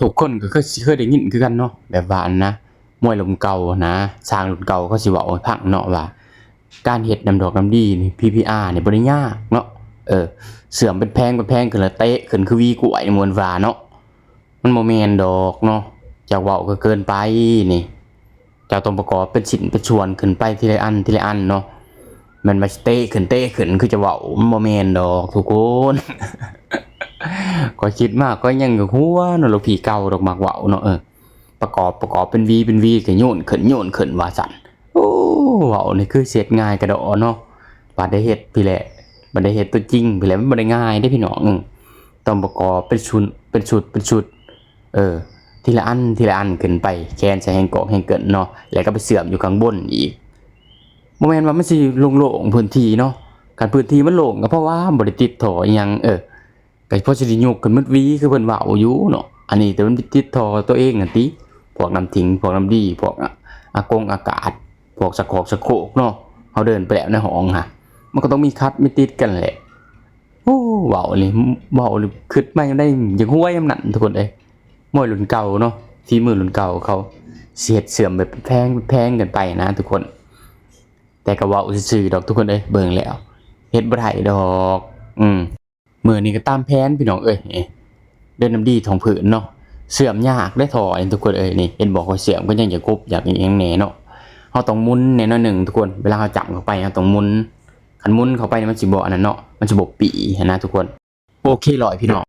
ທຸກຄົນກໍຄືຊິເຄີຍໄດ້ຍິນຄືກັນເນາະ ແບບວ່າອັນນະ ມວຍລຸ້ນເກົ່ານະ ຊ່າງລຸ້ນເກົ່າເຂົາຊິເວົ້າໃຫ້ຟັງເນາະວ່າ ການເຮັດນ້ຳດອກນ້ຳດີນີ້ ພີພີອາ ນີ້ບໍ່ໄດ້ຍາກເນາະ ເອີ ເຊື່ອມເປັນແຜງເປັນແຜງຂຶ້ນ ແລ້ວເຕະຂຶ້ນຄືຫວີກ້ວຍ ມ່ວນວ່າເນາະ. ມັນບໍ່ແມ່ນດອກເນາະ ເຈົ້າເວົ້າກໍເກີນໄປນີ້ ເຈົ້າຕ້ອງປະກອບເປັນຊິ້ນເປັນສ່ວນຂຶ້ນໄປທີລະອັນທີລະອັນເນາະ ແມ່ນວ່າຊິເຕະຂຶ້ນເຕະຂຶ້ນຄືເຈົ້າເວົ້າ ມັນບໍ່ແມ່ນດອກທຸກຄົນ. ຂ້ອຍຄິດມາຂ້ອຍຍັງຫົວເນາະ ລູກພີ່ເກົ່າດອກມັກເວົ້າເນາະ ເອີ ປະກອບ ປະກອບເປັນຫວີເປັນຫວີ ກໍໂຍນຂຶ້ນໂຍນຂຶ້ນວ່າຊັ້ນ. ໂອ້ ເວົ້ານີ້ຄືຊິເຮັດງ່າຍກະດໍເນາະ ບັດໄດ້ເຮັດພີ້ແຫຼະ ບັດໄດ້ເຮັດຕົວຈິງພີ້ແຫຼະ ມັນບໍ່ໄດ້ງ່າຍເດ້ພີ່ນ້ອງ ເອີ ຕ້ອງປະກອບເປັນຊຸດ ເປັນຊຸດ ເປັນຊຸດ ເອີ ທີລະອັນ ທີລະອັນຂຶ້ນໄປ ແຂນໃສ່ແຮງກອກແຮງເກີນເນາະ ແລ້ວກໍໄປເຊື່ອມຢູ່ຂ້າງບົນອີກ. ບໍ່ແມ່ນວ່າມັນຊິໂລ່ງໆພື້ນທີ່ເນາະ ຄັນພື້ນທີ່ມັນໂລ່ງກໍເພາະວ່າບໍ່ໄດ້ຕິດທໍ່ອີ່ຫຍັງ ເອີ ກໍພໍຊິໄດ້ຍົກຂຶ້ນໝົດຫວີຄືເພິ່ນເວົ້າຢູ່ເນາະ ອັນນີ້ແຕ່ມັນໄປຕິດທໍ່ຕົວເອງຫັ້ນຕິ ພວກນ້ຳຖິງ ພວກນ້ຳດີ ພວກອາ ອາກົງອາກາດ ພວກສະຄອກສະໂຄກເນາະ ເຮົາເດີນໄປແລ້ວໃນຫ້ອງຫະ ມັນກໍຕ້ອງມີຂັດມີຕິດກັນແຫຼະ. ໂອ້ ເວົ້ານີ້ ເວົ້ານີ້ຄິດມາຍາມໃດຢາກຮວຍຍາມນັ້ນທຸກຄົນເອີຍ ມວຍລຸ້ນເກົ່າເນາະ ຝີມືລຸ້ນເກົ່າເຂົາຊິເຮັດເຊື່ອມແບບແຜງແຜງກັນໄປນະທຸກຄົນ ແຕ່ກໍເວົ້າຊື່ໆດອກທຸກຄົນເອີຍ ເບິ່ງແລ້ວເຮັດບໍ່ໄດ້ດອກ ອືມ. ມື້ນີ້ກໍຕາມແຜນພີ່ນ້ອງເອີຍ ເດີນນ້ຳດີທ້ອງຜືນເນາະ ເຊື່ອມຍາກເດ້ທໍ່ນີ້ທຸກຄົນເອີຍ ນີ້ເຫັນບໍ່ ຂ້ອຍເຊື່ອມກໍຍັງຈະກົບ ຢາກອີ່ຫຍັງແດ່ເນາະ ເຮົາຕ້ອງໝູນແດ່ໜ້ອຍໜຶ່ງທຸກຄົນ ເວລາເຮົາຈ້ຳເຂົ້າໄປ ເຮົາຕ້ອງໝູນ ຄັນໝູນເຂົ້າໄປມັນຊິບໍ່ອັນນັ້ນເນາະ ມັນຊິບໍ່ປີ້ຫັ້ນນະທຸກຄົນ. ໂອເຄ ຮ້ອຍພີ່ນ້ອງ